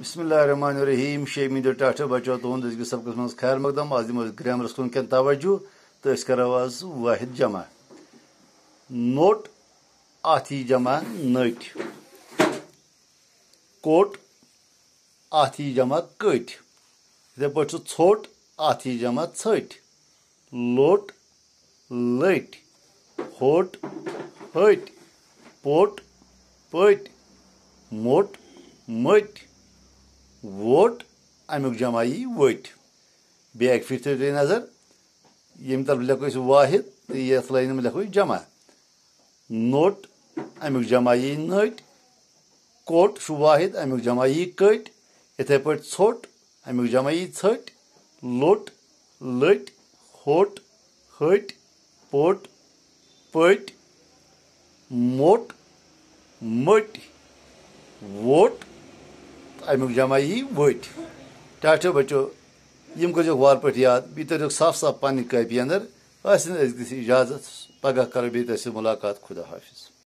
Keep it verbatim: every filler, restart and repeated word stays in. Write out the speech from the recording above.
بسم اللہ الرحمن الرحیم۔ شیٚیمہِ دۄہ ٹاٹھیو بچو تُہُنٛد أزکِس سبقس منٛز خیر مقدم۔ آز دِمو أسۍ گرامرس کُن کٮ۪ن توجہ تہٕ أسۍ کرو آز واحد جمع۔ نوٚٹ اتھ یی جمع نٔٹۍ۔ کوٚٹ اتھ یی جمع کٔٹۍ۔ یِتھے پٲٹھۍ چھُ ژھوٚٹ اتھ یی جمع ژھٔٹۍ۔ لوٚٹ لٔٹۍ۔ ہوٚٹ ۂٹۍ۔ پوٚٹ پٔٹۍ۔ موٚٹ مٔٹۍ۔ ووٚٹ امیُک جمع یی ؤٹۍ۔ بیٚیہِ اکہِ پھِرِ تھٲیِو تُہۍ نظر، ییٚمہِ طرفہٕ لیکھو أسۍ واحد تہٕ یتھ لاینہِ منٛز لیکھو أسۍ جمع۔ نوٚٹ امیُک جمع یی نٔٹۍ۔ کوٚٹ چھُ واحد، امیُک جمع یی کٔٹۍ۔ یِتھے پٲٹھۍ ژھوٚٹ، امیُک جمع یی ژھٔٹۍ۔ لوٚٹ لٔٹۍ۔ ہوٚٹ ۂٹۍ۔ پوٚٹ پٔٹۍ۔ موٚٹ مٔٹۍ۔ ووٚٹ تہٕ امیُک جمع یی ؤٹۍ۔ ٹاٹھیو بچو، یِم کٔرۍزیوکھ وارٕ پٲٹھۍ یاد، بیٚیہِ تٔرۍزیوکھ صاف صاف پننہِ کاپی اندر۔ آسن أزۍ گژھِ اجازت، پگاہ کرو بیٚیہِ تۄہہِ سۭتۍ ملاقات۔ خدا حافظ۔